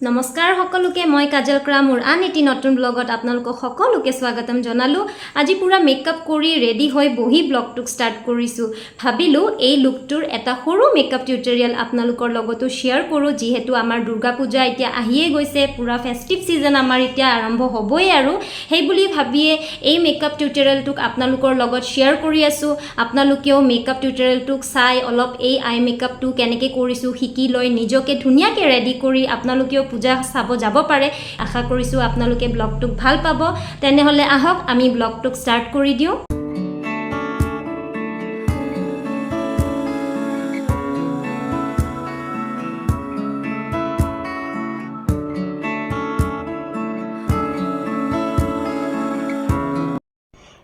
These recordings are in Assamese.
নমস্কাৰ সকলোকে, মই কাজল ক্ৰা। মোৰ আন এটি নতুন ব্লগত আপোনালোকক সকলোকে স্বাগতম জনালোঁ। আজি পূৰা মেকআপ কৰি ৰেডি হৈ বহি ব্লগটোক ষ্টাৰ্ট কৰিছোঁ। ভাবিলোঁ এই লুকটোৰ এটা সৰু মেকআপ টিউটৰিয়েল আপোনালোকৰ লগতো শ্বেয়াৰ কৰোঁ। যিহেতু আমাৰ দুৰ্গা পূজা এতিয়া আহিয়ে গৈছে, পূৰা ফেষ্টিভ ছিজন আমাৰ এতিয়া আৰম্ভ হ'বই আৰু সেই বুলি ভাবিয়ে এই মেকআপ টিউটৰিয়েলটোক আপোনালোকৰ লগত শ্বেয়াৰ কৰি আছোঁ। আপোনালোকেও মেকআপ টিউটৰিয়েলটোক চাই অলপ এই আই মেকআপটো কেনেকৈ কৰিছোঁ শিকি লৈ নিজকে ধুনীয়াকৈ ৰেডি কৰি আপোনালোকেও পূজা চাব যাব পাৰে। আশা কৰিছোঁ আপোনালোকে ব্লগটোক ভাল পাব। তেনেহ'লে আহক, আমি ব্লগটোক ষ্টাৰ্ট কৰি দিওঁ।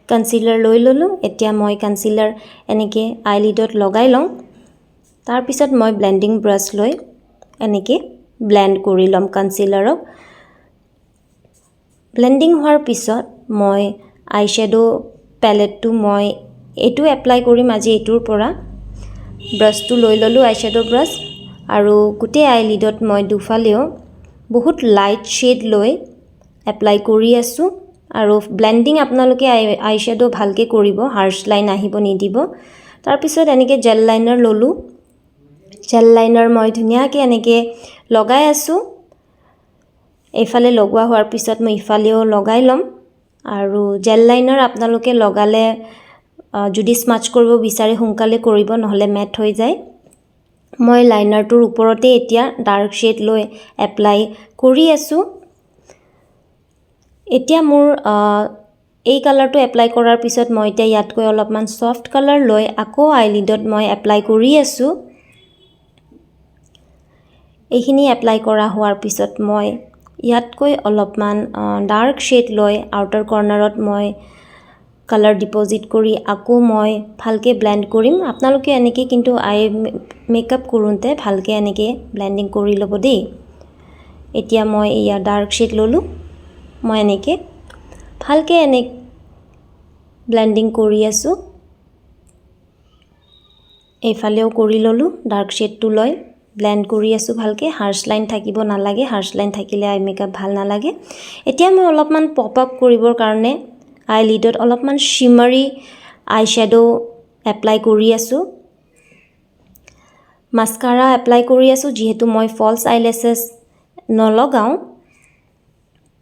কনচিলাৰ লৈ ল'লোঁ। এতিয়া মই কনচিলাৰ এনেকৈ আইলিডত লগাই লওঁ। তাৰপিছত মই ব্লেণ্ডিং ব্ৰাছ লৈ এনেকৈ ব্লেণ্ড কৰি ল'ম কনচিলাৰক। ব্লেণ্ডিং হোৱাৰ পিছত মই আই শ্বেড' পেলেটটো মই এইটো এপ্লাই কৰিম আজি। এইটোৰ পৰা ব্ৰাছটো লৈ ল'লোঁ, আই শ্বেড' ব্ৰাছ, আৰু গোটেই আইলিডত মই দুফালেও বহুত লাইট শ্বেড লৈ এপ্লাই কৰি আছোঁ। আৰু ব্লেণ্ডিং আপোনালোকে আই শ্বেড' ভালকৈ কৰিব, হাৰ্চ লাইন আহিব নিদিব। তাৰপিছত এনেকৈ জেল লাইনাৰ ল'লোঁ। জেল লাইনাৰ মই ধুনীয়াকৈ এনেকৈ লগাই আছোঁ। এইফালে লগোৱা হোৱাৰ পিছত মই ইফালেও লগাই ল'ম। আৰু জেল লাইনাৰ আপোনালোকে লগালে যদি স্মাচ কৰিব বিচাৰে সোনকালে কৰিব, নহ'লে মেট হৈ যায়। মই লাইনাৰটোৰ ওপৰতে এতিয়া ডাৰ্ক শ্বেড লৈ এপ্লাই কৰি আছোঁ। এতিয়া মোৰ এই কালাৰটো এপ্লাই কৰাৰ পিছত মই এতিয়া ইয়াতকৈ অলপমান ছফ্ট কালাৰ লৈ আকৌ আইলিডত মই এপ্লাই কৰি আছোঁ। এইখিনি এপ্লাই কৰা হোৱাৰ পিছত মই ইয়াতকৈ অলপমান ডাৰ্ক শ্বেড লৈ আউটাৰ কৰ্ণাৰত মই কালাৰ ডিপ'জিট কৰি আকৌ মই ভালকৈ ব্লেণ্ড কৰিম। আপোনালোকে এনেকৈ কিন্তু আই মেকআপ কৰোঁতে ভালকৈ এনেকৈ ব্লেণ্ডিং কৰি ল'ব দেই। এতিয়া মই এয়া ডাৰ্ক শ্বেড ল'লোঁ। মই এনেকৈ ভালকৈ এনে ব্লেণ্ডিং কৰি আছোঁ। এইফালেও কৰি ল'লোঁ। ডাৰ্ক শ্বেডটো লৈ ব্লেণ্ড কৰি আছোঁ ভালকৈ। হাৰ্চ লাইন থাকিব নালাগে। হাৰ্চ লাইন থাকিলে আই মেকআপ ভাল নালাগে। এতিয়া মই অলপমান পপ আপ কৰিবৰ কাৰণে আই লিডত অলপমান শ্বিমাৰী আই শ্বেড' এপ্লাই কৰি আছোঁ। মাস্কাৰা এপ্লাই কৰি আছোঁ, যিহেতু মই ফল্ছ আইলেছেছ নলগাওঁ।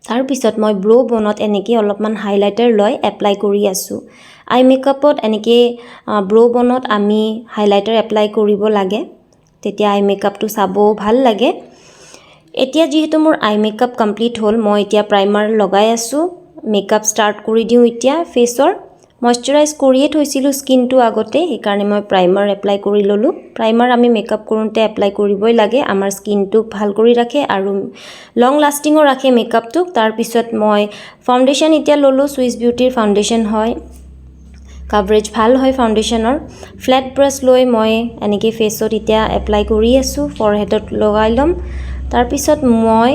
তাৰপিছত মই ব্ৰ' বনত এনেকৈ অলপমান হাইলাইটাৰ লৈ এপ্লাই কৰি আছোঁ। আই মেকআপত এনেকৈ ব্ৰ' বনত আমি হাইলাইটাৰ এপ্লাই কৰিব লাগে, তেতিয়া আই মেকআপটো চাবও ভাল লাগে। এতিয়া যিহেতু মোৰ আই মেকআপ কমপ্লিট হ'ল, মই এতিয়া প্ৰাইমাৰ লগাই আছোঁ। মেকআপ ষ্টাৰ্ট কৰি দিওঁ এতিয়া। ফেচৰ মইশ্চাৰাইজ কৰিয়ে থৈছিলোঁ স্কিনটো আগতে, সেইকাৰণে মই প্ৰাইমাৰ এপ্লাই কৰি ল'লোঁ। প্ৰাইমাৰ আমি মেকআপ কৰোঁতে এপ্লাই কৰিবই লাগে। আমাৰ স্কিনটোক ভাল কৰি ৰাখে আৰু লং লাষ্টিঙো ৰাখে মেকআপটোক। তাৰপিছত মই ফাউণ্ডেশ্যন এতিয়া ল'লোঁ। চুইচ বিউটিৰ ফাউণ্ডেশ্যন হয়, কাভাৰেজ ভাল হয় ফাউণ্ডেশ্যনৰ। ফ্লেট ব্ৰাছ লৈ মই এনেকৈ ফেচত এতিয়া এপ্লাই কৰি আছোঁ। ফৰহেডত লগাই ল'ম। তাৰপিছত মই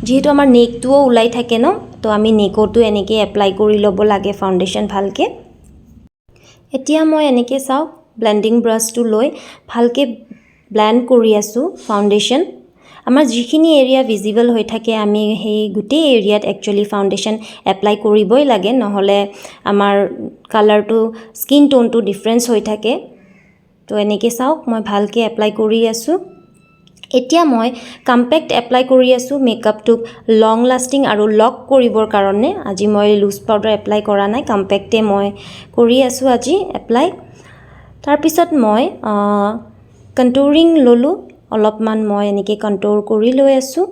যিহেতু আমাৰ নেকটোও ওলাই থাকে ন, তো আমি নেকতো এনেকৈ এপ্লাই কৰি ল'ব লাগে ফাউণ্ডেশ্যন ভালকৈ। এতিয়া মই এনেকৈ চাওক, ব্লেণ্ডিং ব্ৰাছটো লৈ ভালকৈ ব্লেণ্ড কৰি আছোঁ ফাউণ্ডেশ্যন। আমাৰ যিখিনি এৰিয়া ভিজিবল হৈ থাকে, আমি সেই গোটেই এৰিয়াত একচুৱেলি ফাউণ্ডেশ্যন এপ্লাই কৰিবই লাগে, নহ'লে আমাৰ কালাৰটো, স্কিন টোনটো ডিফাৰেঞ্চ হৈ থাকে। তো এনেকৈ চাওক, মই ভালকৈ এপ্লাই কৰি আছোঁ। এতিয়া মই কম্পেক্ট এপ্লাই কৰি আছোঁ মেকআপটোক লং লাষ্টিং আৰু লক কৰিবৰ কাৰণে। আজি মই লুজ পাউডাৰ এপ্লাই কৰা নাই, কম্পেক্টে মই কৰি আছোঁ আজি এপ্লাই। তাৰপিছত মই কণ্টুৰিং ল'লোঁ। অলপমান মই এনেকৈ কণ্টুৰ কৰি লৈ আছোঁ।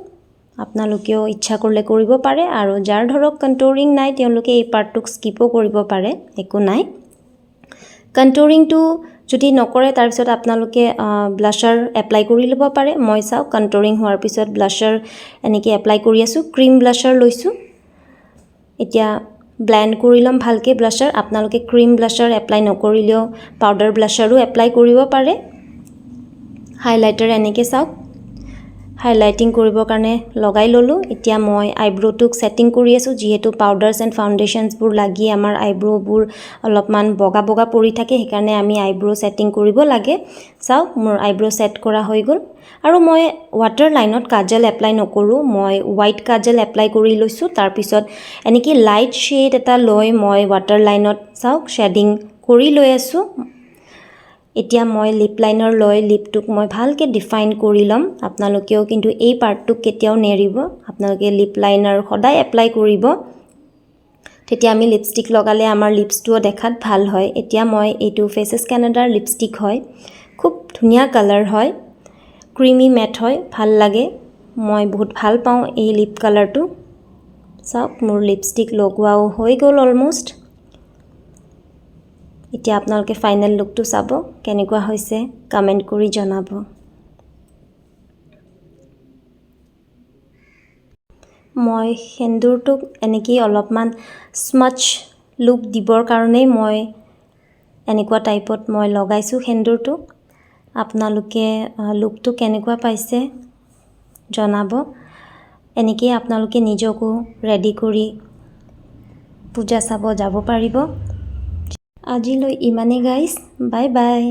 আপোনালোকেও ইচ্ছা কৰিলে কৰিব পাৰে আৰু যাৰ ধৰক কণ্টুৰিং নাই, তেওঁলোকে এই পাৰ্টটোক স্কিপো কৰিব পাৰে, একো নাই। কণ্টুৰিংটো যদি নকৰে, তাৰপিছত আপোনালোকে ব্লাছাৰ এপ্লাই কৰি ল'ব পাৰে। মই চাওক, কণ্টুৰিং হোৱাৰ পিছত ব্লাছাৰ এনেকৈ এপ্লাই কৰি আছোঁ। ক্ৰীম ব্লাছাৰ লৈছোঁ। এতিয়া ব্লেণ্ড কৰি ল'ম ভালকৈ ব্লাছাৰ। আপোনালোকে ক্ৰীম ব্লাছাৰ এপ্লাই নকৰিলেও পাউডাৰ ব্লাছাৰো এপ্লাই কৰিব পাৰে। হাইলাইটাৰ এনেকৈ চাওক, হাইলাইটিং কৰিবৰ কাৰণে লগাই ল'লোঁ। এতিয়া মই আইব্ৰ'টোক ছেটিং কৰি আছোঁ। যিহেতু পাউডাৰ্ছ এণ্ড ফাউণ্ডেশ্যনছবোৰ লাগি আমাৰ আইব্ৰ'বোৰ অলপমান বগা বগা পৰি থাকে, সেইকাৰণে আমি আইব্ৰ' ছেটিং কৰিব লাগে। চাওক, মোৰ আইব্ৰ' ছেট কৰা হৈ গ'ল। আৰু মই ৱাটাৰ লাইনত কাজল এপ্লাই নকৰোঁ। মই হোৱাইট কাজল এপ্লাই কৰি লৈছোঁ। তাৰপিছত এনেকৈ লাইট শ্বেড এটা লৈ মই ৱাটাৰ লাইনত, চাওক, শ্বেডিং কৰি লৈ আছোঁ। এতিয়া মই লিপ লাইনাৰ লৈ লিপটোক মই ভালকৈ ডিফাইন কৰি ল'ম। আপোনালোকেও কিন্তু এই পাৰ্টটোক কেতিয়াও নেৰিব। আপোনালোকে লিপ লাইনাৰ সদায় এপ্লাই কৰিব। তেতিয়া আমি লিপষ্টিক লগালে আমাৰ লিপছটোও দেখাত ভাল হয়। এতিয়া মই এইটো ফেচেছ কেনাডাৰ লিপষ্টিক হয়। খুব ধুনীয়া কালাৰ হয়, ক্ৰিমি মেট হয়, ভাল লাগে। মই বহুত ভাল পাওঁ এই লিপ কালাৰটো। চাওক, মোৰ লিপষ্টিক লগোৱাও হৈ গ'ল অলম'ষ্ট। এতিয়া আপোনালোকে ফাইনেল লুকটো চাব, কেনেকুৱা হৈছে কমেণ্ট কৰি জনাব। মই সেন্দুৰটোক এনেকেই অলপমান স্মাচ লুক দিবৰ কাৰণেই মই এনেকুৱা টাইপত মই লগাইছোঁ সেন্দুৰটো। আপোনালোকে লুকটো কেনেকুৱা পাইছে জনাব। এনেকেই আপোনালোকে নিজকো ৰেডি কৰি পূজা চাব যাব পাৰিব। আজিলৈ ইমানেই গাইজ, বাই বাই।